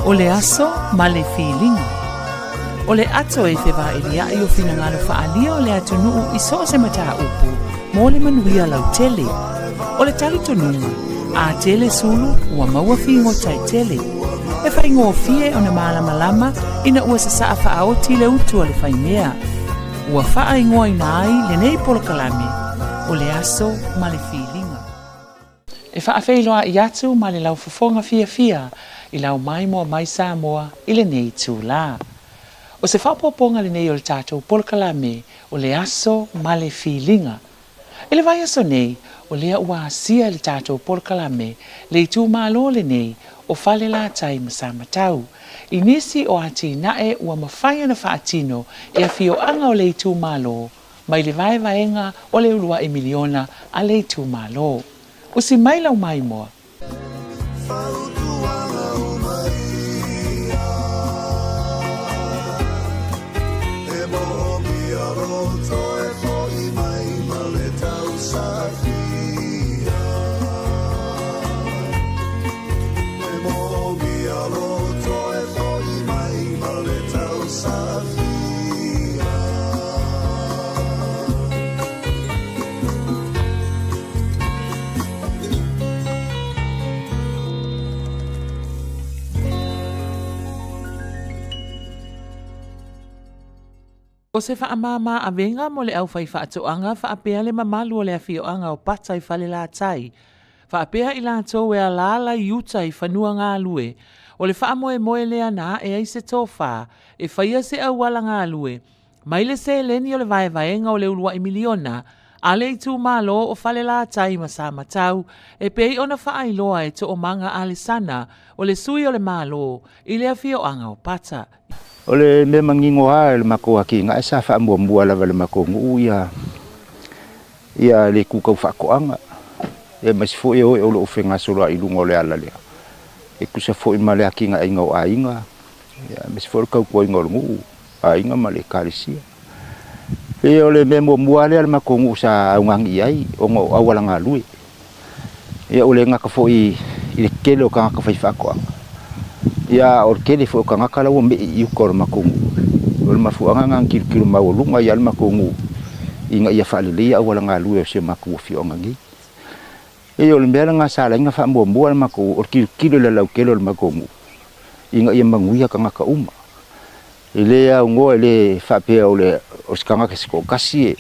O le aso ma le filiga. O le ato e fevaeliaʻi o finagalo faaalia o le atunuu i so o se mataupu mo le manuia lautele. O le talitonuga, a tele sulu, ua maua figota e tele. E faigofie ona malamalama ina ua sasaa faaoti le utu a le faimea. Ua faaigoaina ai lenei polokalame, o le aso ma le filiga. E faafeiloai atu ma le laufofoga fiafia i lau maimoa mai Samoa i lenei itulā. O se faaopoopoga lenei o le tatou polokalame o le aso ma le filiga. I le vaiaso nei, o lea ua asia e le tatou polokalame le itumalo lenei o Falelatai ma Samatau i nisi o atinae ua mafai ona faatino e afioaga o le itumalo mai le vaevaega o le uluai miliona a le itumalo. Usi mai lau maimoa! O se faamāmā avega mo le aufaifaatoaga faapea le mamalu o le afioaga o Pata i Falelatai, faapea i latou e alaala i uta i fanua galue, o le faamoemoe lea na ae ai se tofa e faia se auala galue Mai le seleni o le vaevaega o le uluai miliona a le itumalo o Falelatai ma Samatau e pei ona faailoa e Toomaga Alesana o le sui o le Malo i le afioaga o Pata. O le mea manino lava i le matou atinae sa faamuamua lava e le matou nuu ia ia le itu tau faatoaga aemaise foi e o e o lo o fegasoloai i luga o le ala lea e tusa foi ma le atinaeina o aiga aemaise foi o le tautuaina o le nuu aiga ma le ekalesia. E pei o le mea muamua lea a le matou nuu sa augani i ai ona o auala galue. Ia ua le gata foi i le tele o tagata faifaatoaga, ia a o le tele foi o tagata la ua mei i uta o le matou nuu. O le mafuaaga lena na tilotilo maualuga ai lava le matou nuu ina ia faaleleia auala galue o si o matou afioaga nei. E pei o le mea lena sa ala ai ona faamuamua le matou, o le tilotilo i le lautele o le matou nuu ina ia manuia tagata uma. E le aunoa e le faapea o le o se tagata se toatasi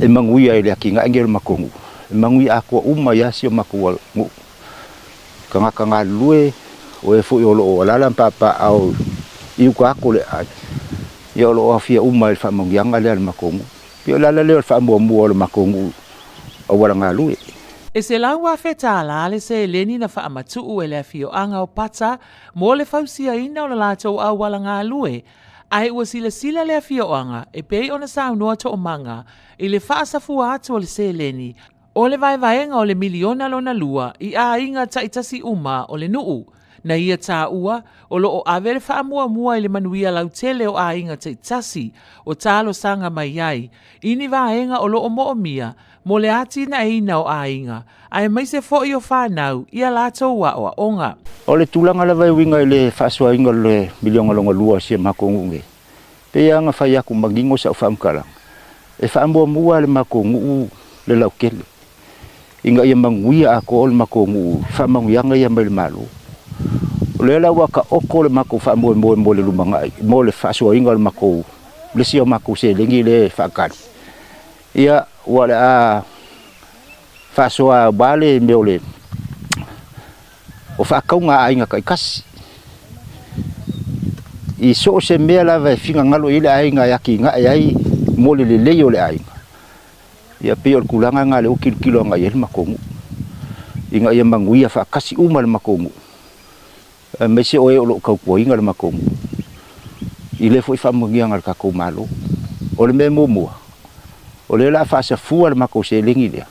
e manuia i le atinae lenei o le matou nuu. E manuia atoa uma ai lava si o matou nuu. Tagata galulue, o e foi o lo o alaala ma papaaao i uta atu o le aai, ia o lo o aofia uma i le faamanuiaga lea a le matou nuu. Pei o le ala lea o le faamuamua o le matou nuu auala galue. E $100,000 le seleni na faamatuu e le afioaga o Pata mo le fausiaina o le latou auala galue, ae ua silasila le afioaga e pei ona saunoa Toomaga i le faasafua atu o le seleni o le vaevaega o le miliona lona lua i aiga taitasi uma o le nuu. Na ia taua, o lo o ave le faamuamua i le manuia lautele o aiga taitasi o talosaga mai ai i ni vaega o lo o moomia mo le atinaeina o aiga aemaise foi o fanau i a latou aoaoga. O le tulaga lava e uiga i le faasoaina o le miliona lona lua o si a matou nuu nei, pei lava ona fai atu manino sau faamatalaga, e faamuamua e le matou nuu le lautele, ina ia manuia atoa le matou nuu i faamanuiaga ia mai le Malo. O lea la ua taoto le matou faamoemoe mo le lumanai, mo le faasoaina o le matou, le isi o matou seleni lea e faatali, Ia, ua o le a faasoa aua le mea o le o faatauga a aiga taitasi. I so o se mea lava e finagalo i ai le aiga e atinae ai mo le lelei o le aiga, ia pei o le tulaga lena lea ua tilotilo agai i ai le matou nuu, ina ia manuia faatasi uma le matou nuu, aemaise o e o lo o tautuaina le matou nuu i lea foi faamanuiaga a le tatou Malo. O le mea muamua, o lea o le a faasafua le matou seleni lea,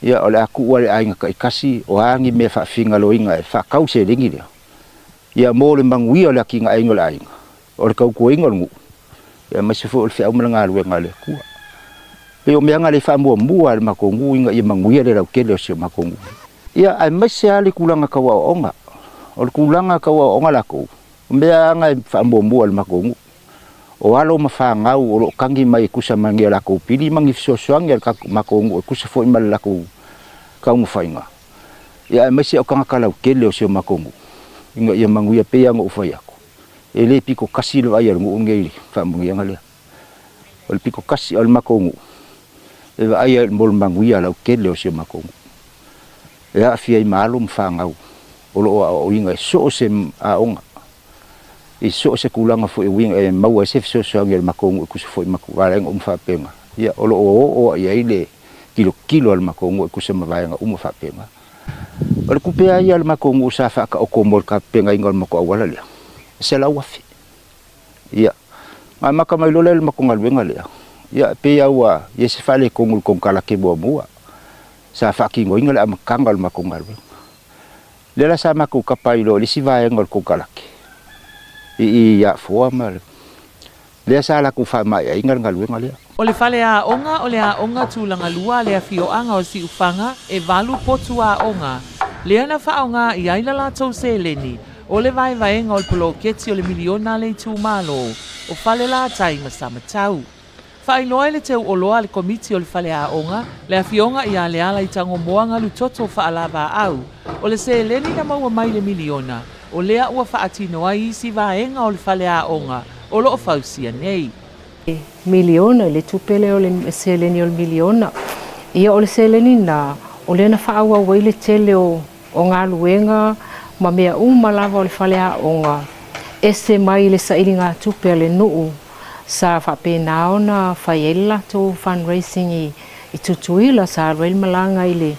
ia o le a tuu lava i le aiga taitasi o a ni mea faafigaloina e faatau seleni lea, ia mo le manuia o le atinaeina o le aiga, o le tautuaina o le nuu, aemaise foi o le feau ma le galuega a le Atua. E pei o mea na lea e faamuamua e le matou nuu ina ia manuia le lautele o si o matou nuu. Ia, aemaise lava le tulaga tau aoaoga. O le tulaga tau aoaoga latou, o mea lava na e faamuamua e le matou nuu. O alo ma fanau o lo o tagi mai e tusa ma ni a latou pili ma ni fesoasoani a le matou nuu e tusa foi ma le latou taumafaiga, ia aemaise o tagata lautele o si o matou nuu, ina ia manuia pei lava ona ou fai atu, e le pito tasi le vaai a le nuu lenei i le faamanuiaga lea. O le pito tasi o le matou nuu, e vaai ai mo le manuia lautele o si o matou nuu, e aafia ai ma alo ma fanau o lo o aoaoina i so o se aoga, i so o se tulaga foi e uiga e maua ai se fesoasoani a le matou nuu e tusa foi ma vaega uma faapena, ia o lo o oo lava i ai le tilotilo a le matou nuu e tusa ma vaega uma faapena. O le tupe lava ia a le matou nuu sa faataoto mo le tapenaina o le matou auala lea, e $100,000. Ia, na amata mai loa lea i le matou galuega lea, ia e pei lava ua i ai se faaletonu i le konekarate muamua sa faatinoina le amataga o le matou galuega. Lea la sa matou tapa ai loa i le isi vaega o le konekarate i i Afoa ma le lea sa latou faamaeaina le galuega lea. O le faleaoga o le Aoga Tulaga Lua a le Afioaga o Siufaga e valu potu aoga lea na faaaoga i ai la latou seleni o le vaevaega o le poloketi o le miliona a le itumalo o Falelatai ma Samatau. Faailoa i le teu oloa a le Komiti o le Faleaoga le Afioga ia Lealaitagomoa Galutoto Faalavaau o le seleni na maua mai le miliona o lea ua faatino ai isi vaega o le faleaoga o lo o fausia nei. Miliona i le tupe lea o le seleni o le miliona. Ia o le seleni lena, o lea na faaauau ai le tele o galuega ma mea uma lava o le faleaoga, ese mai le sailigatupe a le nuu sa faapena ona fai ai le latou fundraising i Tutuila, sa alu ai le malaga i le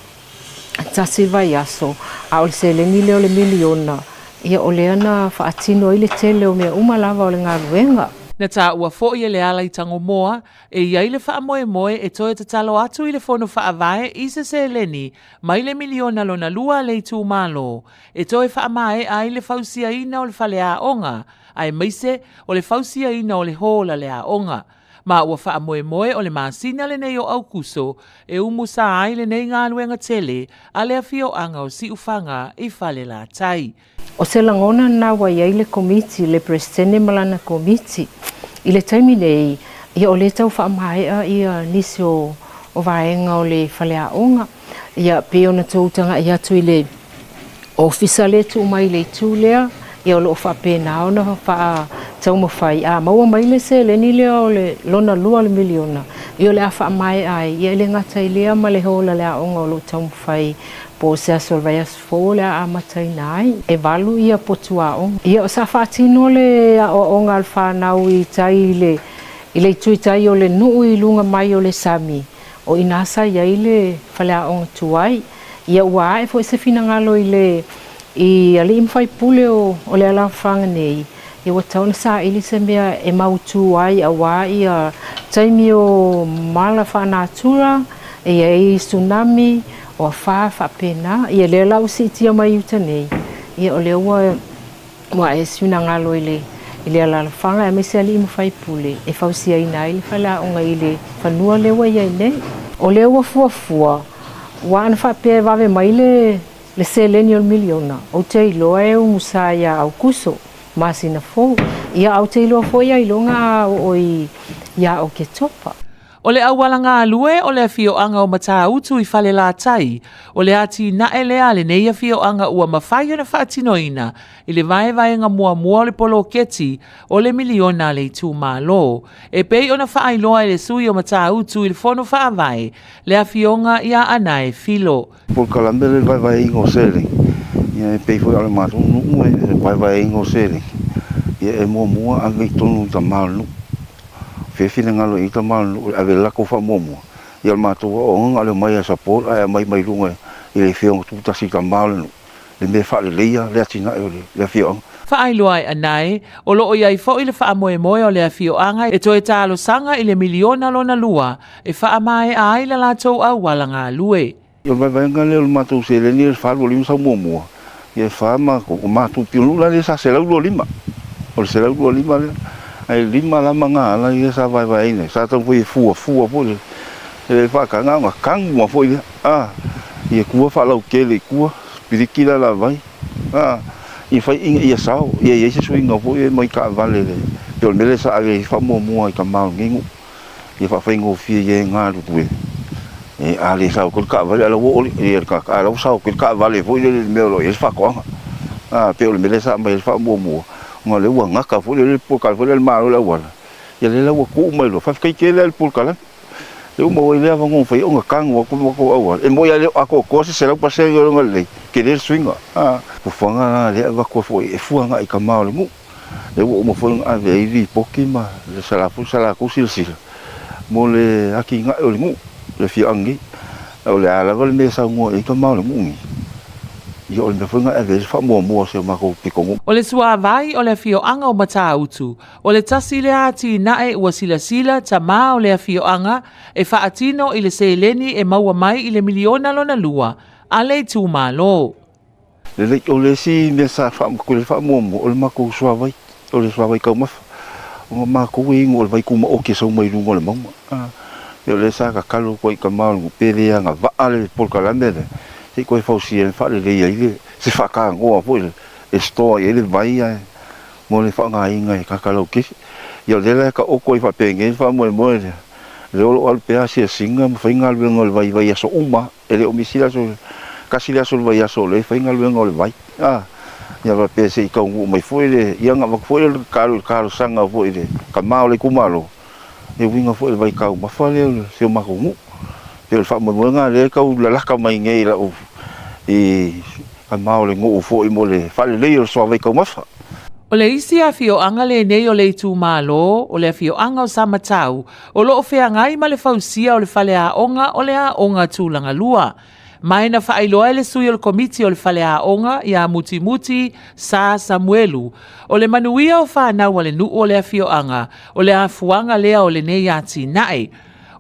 tasi vaiaso, a o le seleni lea o le miliona, ia o lea na faatino ai le tele o mea uma lava o le galuega. Na taua foi e Lealaitagomoa e i ai le faamoemoe e toe tatalo atu i le Fono Faavae i se seleni mai le miliona lona lua a le itumalo e toe faamaea ai le fausiaina o le faleaoga aemaise o le fausiaina o le hola le aoga. Ma ua faamoemoe o le masina lenei o Aukuso e umusa ai lenei galuega tele a le afioaga o Siufaga i Falelatai. O se lagona lena ua i ai le Komiti, le Peresetene ma lana Komiti. I le taimi nei, ia o lea e tau faamaea ia nisi o vaega o le faleaoga. Ia pei ona tou tagai atu i le Ofisa lea e tuu mai i le itu lea, ia o lo o faapena ona faataumafai, a maua mai le seleni lea o le lona lua o le miliona, ia o le a faamaea ai, ia e le gata i lea ma le hola le aoga o lo o taumafai po o se aso o le vaiaso fou o le a amataina ai. E valu ia potu aoga. Ia sa faatino le aoaoga a le fanau i tai i le i le itu i tai o le nuu i luga mai o le sami, o i ina sa i ai le faleaoga tuai. Ia ua ae foi se finagalo i le i alii ma faipule o o le alaalafaga nei, ia ua tatau ona saili se mea e mautu ai aua ia taimi o mala faanatura, e i ai tsunami, o afa faapena. Ia lea la ua siitia mai i uta nei, ia o lea ua ua ae se finagalo i le i le alaalafaga aemaise alii ma faipule e fausiaina ai le faleaoga i le fanua lea ua i ai nei. O lea ua fuafua, ua ana faapea e vave mai le le seleni o le miliona, ou te iloa e umusa iā Aukuso, masina fou. Ia, a ou te iloa foi ailoga a oo i iā Oketopa. O le auala galue o le afioaga o Matautu i Falelatai, o le atinae lea a lenei afioaga ua mafai ona faatinoina i le vaevaega muamua o le poloketi o le miliona a le itumalo, e pei ona faailoa e le sui o Matautu i le Fono Faavae, le Afioga ia Anae Filo. Polokalame le vaevaeina o seleni, ia e pei foi o le matou nuu e vaevaeina o seleni, ia e muamua ave i totonu i tama o le nuu. Fia finagalo i ai tama o le nuu e ave le latou faamuamua, ia o le matou aoaoga na o le omai lava e support ae aumai mai luga i le afioga tutasi i tama o le nuu le mea e faaleleia le atinae o le afioaga. Faailoa e Anae, o lo o i ai foi le faamoemoe o le afioaga e toe talosaga i le miliona lona lua e faamaea ai le latou auala galue. O le vaevaega lea o le matou seleni e 45 sau muamua, ia e fa matou, o matou pitonuu la lea sa 125. O le 125 lea, ae lima la magaala ia sa vaevaeina ai, sa taumafai e fuafua foi lele, e le faataga ona tanu foi lea, a. Ia tua faalautele i tua, piliki le alavai, a, ia fai ina ia sao, ia i ai se suiga foi e mai taavale le, pei o le mea lea sa ave ai faamuamua i tama o lenei nuu, ia faafaigofie i e galulue. E, a le sao atu le taavale, a o la ua oo le, ia le tagata, a o la ua sao atu le taavale foi lele i le mea o lo o i ai le faatoaga. A, pei o le mea lea sa aumai ai le faamuamua, ona o lea ua gata foi lele le polokalame foi lea a le Malo i le auala, ia lea la ua tuu mai loa, faafetai tele lava i le polokalame. Lea ua maua ai le avanoa mafai ai ona tago atu le matou auala. E moni lava e le o atoatoa se 100% o lona lelei, tele le suiga. Fuafuaga la lea e avatu ai foi e fua agai i tama o le nuu. Lea ua uma foi ona ave ai lipoti ma sa latou silasila mo le atinae o le nuu, le afioaga nei. O le a lava le mea e saunoa i ai tama o le nuu nei, ia o le mea foi lena e ave ai le faamuamua a si o matou pitonuu. O le suavai o le afioaga o Matautu O le tasi lea atinae ua silasila tamā o le afioaga e faatino i le seleni e maua mai i le miliona lona lua a le itumalo. Lelei, o le isi mea sa faamatule faamuamua o le matou suavai, o le suavai taumafa, ona matou e inu o le vai tumaoti e sau mai luga o le mauga. Pei o lea sa tatalo atu ai i tama o le nuu pe le agavaa le polokalame lea se i toe fausia ai ma faaleleia ai le se faatanoa foi lea e store i ai le vai ae mo le faaaogaina e tagata lautele. Ia o lea la e taoto ai faapenei le faamoemoe lea, lea o lo o alu pea asiasiga ma fai galuega o le vai i vaiaso uma lava. E le o misi le aso, tasi le aso o le vaiaso o lea e fai galuega o le vai. A, ia faapea se i taunuu mai foi le, ia ona avatu foi lea o le tatalo i le talosaga foi i le tama o le itumalo, e uiga foi i le vaitaumafa lea o si o matou nuu. Pei o le faamoemoega lea e tau lalata mai nei i lau, i tama o le nuu foi mo le faaleleia o le suavai taumafa. O le isi afioaga lenei o le itumalo, o le afioaga o Samatau, o lo o feagai ma le fausia o le faleaoga o le Aoga Tulagalua. Ma e na faailoa e le sui o le komiti o le faleaoga ia Mutimuti Sa Samuelu, o le manuia o fanau a le nuu o le afioaga, o le afuaga lea o lenei atinae.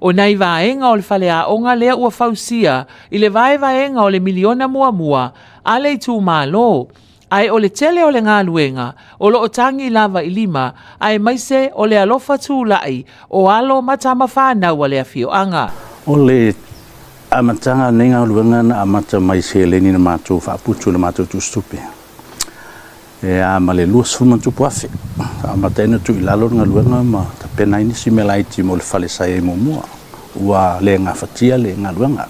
O nai vaega o le faleaoga lea ua fausia i le vaevaega o le miliona muamua a le itumalo, ae o le tele o le galuega o lo o tagi lava i lima aemaise o le alofa tulai o alo ma tama fanau a le afioaga. O le amataga o lenei galuega na amata mai i seleni na matou faaputu i le matou tusitupe. E a ma le 20 ma tupu afe. Sa amata ai ona tuu i lalo le galuega ma tapena ai nisi mea laiti mo le fale sa i ai muamua. Ua le gafatia le galuega.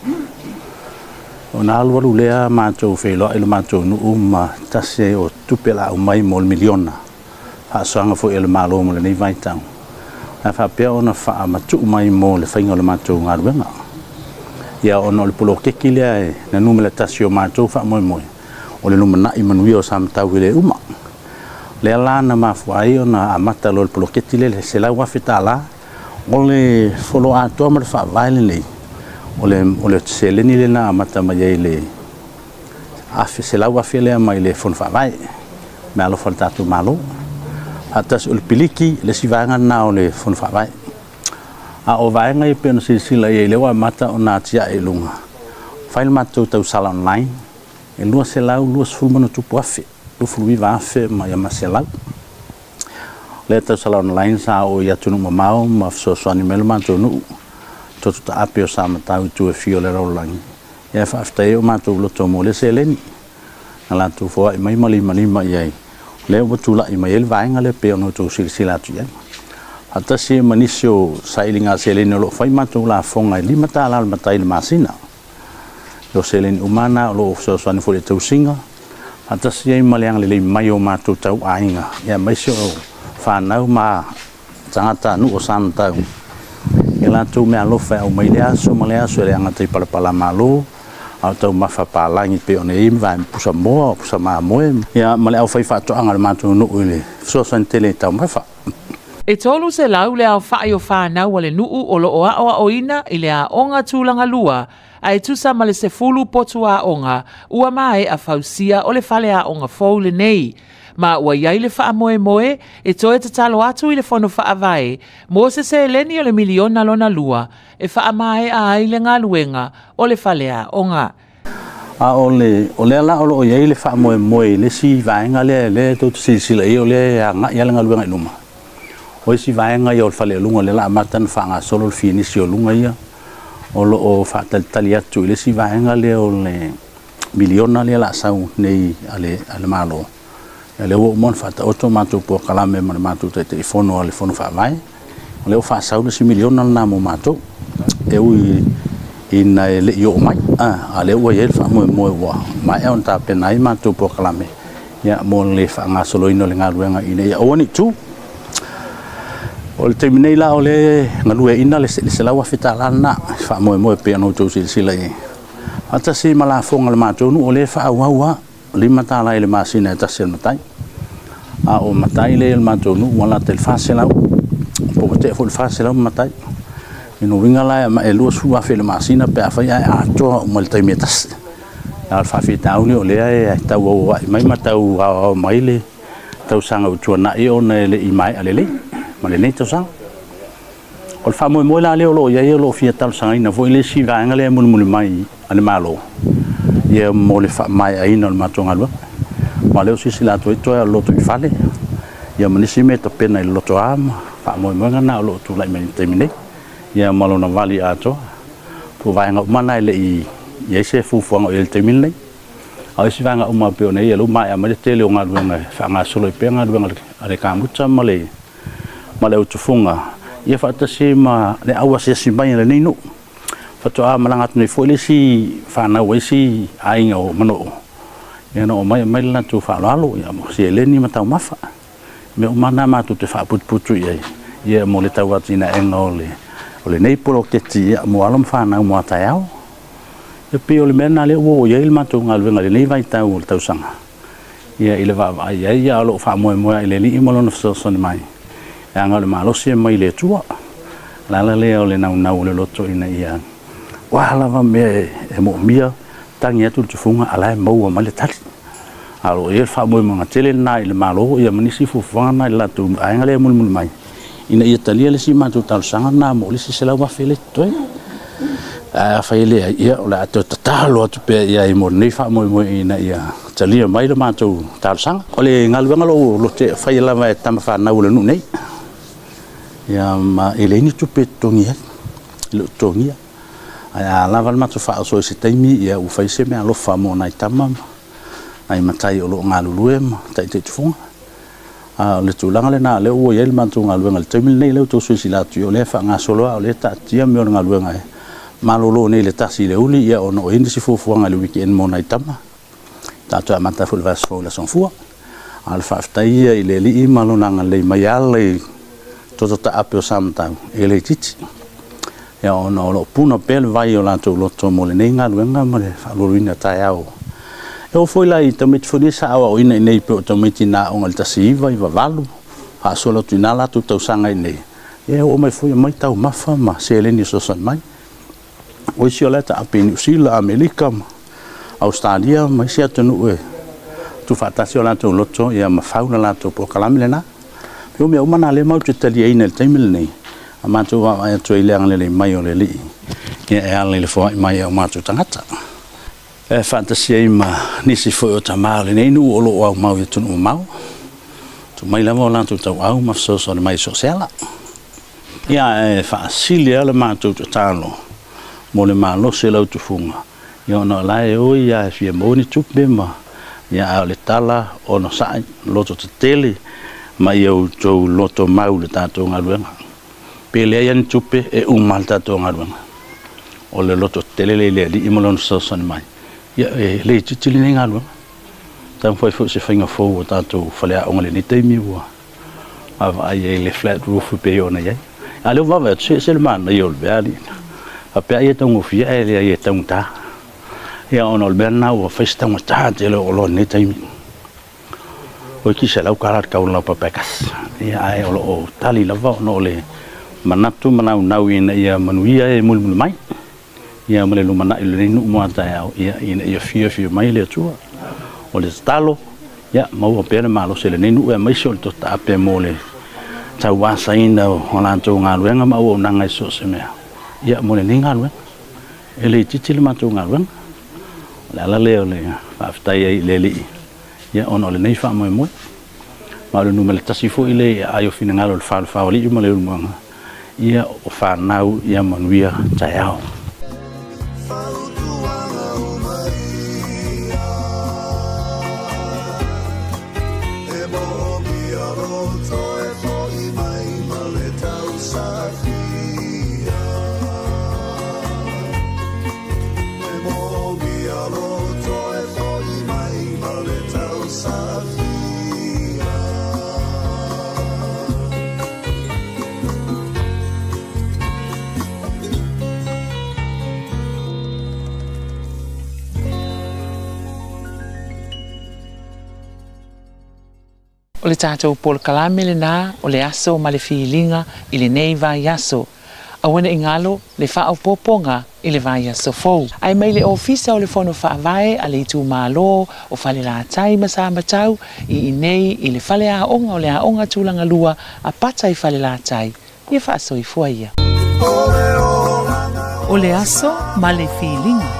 Ona alualu lea matou feiloai lo matou nuu ma tasi ai o tupe la aumai mo le miliona, faasoaga foi a le Malo mo lenei vaitau, ae faapea ona faamatuu mai mo le faiga o le matou galuega. Ia ona o le poloketi lea e na numera tasi o matou faamoemoe, o le lumanai manuia o Samatau e le uma. Lea la na mafua ai ona amata loa le poloketi lea i le $100,000, o le folo atoa ma le faavae lenei, o le, o le seleni lea na amata mai ai le afe, $100,000 lea mai le Fono Faavae, meaalofa a le tatou Malo. Faatasi o le piliki, le isi vaega lena o le Fono Faavae. A o vaega ia pei ona silasila i ai, lea ua amata ona atiae i luga, fai le matou tausala online, e 220 ma ona tupu afe, 29 afe ma ia ma selau. Lea tausala online sa oo i atunuu mamao ma fesoasoani mai le matou nuu, toto taape o Samatau i tua e fia o le lalolagi. Ia faafetai ai o matou loto mo lea seleni na latou foai mai ma limalima i ai, lea ua tulai mai ai le vaega lea pei ona outou silasila atu i ai. Faatasi ai ma nisi o sailiga seleni o lo o fai matou lafoga e $5 le matai i le masina. O seleni uma na o lo o fesoasoani foi i le tausiga, faatasi ai ma le agalelei mai o matou tauaiga, aemaise o fanau ma tagatanuu o Samatau i latou meaalofa e aumai lea aso ma lea aso e le agata i palapala malo, a o taumafa palagi pei ona i ai vaega pusa moa, pusa mamoe, ia ma le aufaifaatoaga a le matou nuu i le fesoasoani tele i taumafa. E 300 le aofai o fanau a le nuu o lo o aoaoina i le aoga tulaga lua, ae tusa ma le 10 potu aoga ua maea fausia o le faleaoga fou lenei. Ma ua i ai le faamoemoe e toe tatalo atu i le Fono Faavae mo se seleni o le miliona lona lua e faamaea ai le galuega o le faleaoga. A o le, o lea la o lo o i ai le faamoemoe i le isi vaega lea, lea tou te silasila i ai, o lea e agai lava le galuega i luma. O isi vaega ia o le fale o luga, lea la amata ona faagasolo le finisi o luga ia. O lo o faatalitali atu i le isi vaega lea o le miliona lea o le a sau nei a le Malo. Ia lea ua uma ona faataoto matou polokalame ma le matou Taitaifono a le Fono Faavae, o lea ua faasau le isi miliona lena mo matou. E ui ina e le i oo mai, a o lea ua i ai le faamoemoe ua maea ona tapena ai matou polokalame ia mo le faagasoloina o le galuega ina ia aua ne i tu. O le taimi nei la o lea e galueaiina le $100,000 lena e faamoemoe pei ona outou silasila i ai. Faatasi ma lafoga a le matou nuu o lea e faaauau lava, $5 i le masina e tasi a le matai. A o matai lea i le matou nuu ua lata i le 400, po ua tea foi le 400 matai. O lona uiga la e $20,000 i le masina pe afai ae atoa uma i le taimi e tasi. A o le faafitauli o lea e tau auauai mai ma tau aoao mai le tausaga ua tuanai ona e le i maea lelei ma lenei tausaga. O le faamoemoe la lea o lo o i ai o lo o fia talosagaina foi le isi vaega lea e mulimuli mai a le Malo ia mo le faamaeaina o le matou galuega. Ma o lea ua silasila atu ai toe o le lotoifale ia ma nisi mea e tapena i le lotoa ma faamoemoega na o lo o tulai mai i le taimi nei ia ma lona vali atoa. O vaega uma na e le i i ai se fuafuaga o i ai i le taimi lenei. A o isi vaega uma e pei ona i ai, o lea ua maea mai le tele o galuega e faagasolo ai pea galuega a le kamuta ma le ma le autufuga, ia faatasi ai ma le au asiasi mai a lenei nuu. Faatoa malaga atu nei foi le isi fanau a isi aiga o Manoo, ia na omai aumai le latou faaaloalo, ia ma seleni ma taumafa. Mea uma na matou te faaputuputu i ai, ia mo le tau atinaega o le o lenei poloketi ia mo alo ma fanau mo a taeao. E pei o le mea lena lea ua oo i ai le matou galuega i lenei vaitau o le tausaga. Ia i le vaavaai i ai, a o lo o faamoemoe lava i le Alii ma Lona fesoasoani mai, leaga o le malosi e mai i le Atua. O le ala lea o le naunau o le loto ina ia, o a lava mea e moomia, tagi atu le tufuga a o la e maua mai le tali. A o lo o i ai le faamoemoega tele lena i le Malo ia ma nisi fuafuaga na i le latou vaega lea e mulimuli mai, ina ia talia le isi matou talosaga lena mo le isi $100,000 lea e totoe. Ae afai e leai, ia o le a toe tatalo atu pea i ai mo lenei faamoemoe ina ia talia mai le matou talosaga. O le galuega o lo o faia lava e tama fanau a le nuu nei, ia ma e leai ni tupe e totogi ai, e le o totogia. Ae a lava le matou faaoso i se taimi, ia ua fai se meaalofa mo nai tama ma nai matai o lo o galulue ma taitai tufuga. A o le tulaga lena o lea ua i ai le matou galuega i le taimi lenei, lea ua outou silasila atu, o lea e faagasolo lava, o lea e taatia mea o le galuega e malolo nei i le 1 i le uli, ia ona o i ai nisi fuafuaga i le weekend mo nai tama. Tatou amata foi i le vaiaso fou i le Aso Gafua. A o le faafetai ia i le Alii ma Lona agalelei mai e ala i toto taape o Samatau, e le itiiti. Ia ona o lo o puna pea le vai o latou loto mo lenei galuega ma le faalualuina taeao. E oo foi la i tamaiti foi nei sa aoaoina i inei pei o tamaiti na aoga i le 1998, faasolo atu i ina latou tausaga i inei, ia e oo mai foi e aumai taumafa ma seleni e fesoasoani mai. O isi o la e taape i Niu Sila, Amerika ma Ausetalia ma isi atunuu e tuufaatasi o latou loto ia ma fau le latou polokalame lena. E pei o mea uma na lea matou te taliaina i le taimi lenei, a matou vaavaai atu ai i le agalelei mai o le Alii ia e ala i le foai mai o matou tagata. E faatasi ai ma nisi foi o tama o lenei nuu o lo o aumau i atunuu mamao, tuu mai lava o latou tauau ma fesoasoani mai i so o se ala. Ia ae faasili lava le matou tatalo mo le malosi o lau tufuga, ia ona o la e oi lava e fia maua ni tupe ma, ia ae o le tala onosai, loto tetele ma ia outou loto mau i le tatou galuega. Pe leai lava ni tupe, e uma lava le tatou galuega. O le loto tetele lea i le Alii ma Lona fesoasoani mai, ia e le itiiti lenei galuega. Taumafai foi i se faiga fou o tatou faleaoga i lenei taimi ua vaavaai ai i le flat roof e pei ona i ai. A o lea ua vaavaai atu, se ese le manaia o le mea alii. Faapea ai e taugofie ae leai e taugata. Ia ona o le mea lena ua fai si taugata tele o oloa i lenei taimi. Toeitiiti $100 le tau o le laupapa e tasi. Ia ae o lo o tali lava ona o le manatu ma naunau ina ia manuia e mulimuli mai. Ia ma le lumanai o lenei nuu mo a taeao, ia ina ia fiafia mai le Atua. O le tatalo, ia maua pea le malosi o lenei nuu aemaise o le toto taape mo le tauasaina o latou galuega ma auaunaga i so o se mea, ia mo lenei galuega. E le itiiti le matou galuega. O le ala lea o le faafetai ai i le Alii, ia ona o lenei faamoemoe. Ma o le numera tasi foi lea i aai o finagalo o le Falefaoalii ma le Ulumaga, ia o fanau ia manuia taeao. O le tatou polokalame lenā o le Aso ma le Filiga i lenei vaiaso. Aua ne i galo le faaopoopoga i le vaiaso fou. Ae mai le Ofisa o le Fono Faavae a le Itumalo o Falelatai ma Samatau i inei i le Faleaoga o le Aoga Tulagalua a Pata i Falelatai, Ia faasoifua ia. O le aso ma le filiga.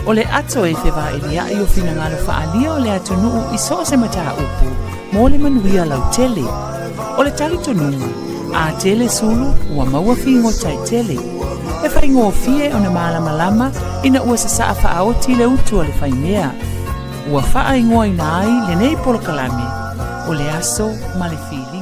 O le ato e fevailia'i o finagalo faaalia o le atunuu i so o se mataupu mo le manuia lautele. O le talitonuga, a tele sulu ua maua figota e tele. E faigofie ona malamalama ina ua sasaa faaoti le utu a le faimea. Ua faaigoaina ai lenei polokalame, o le aso ma le filiga.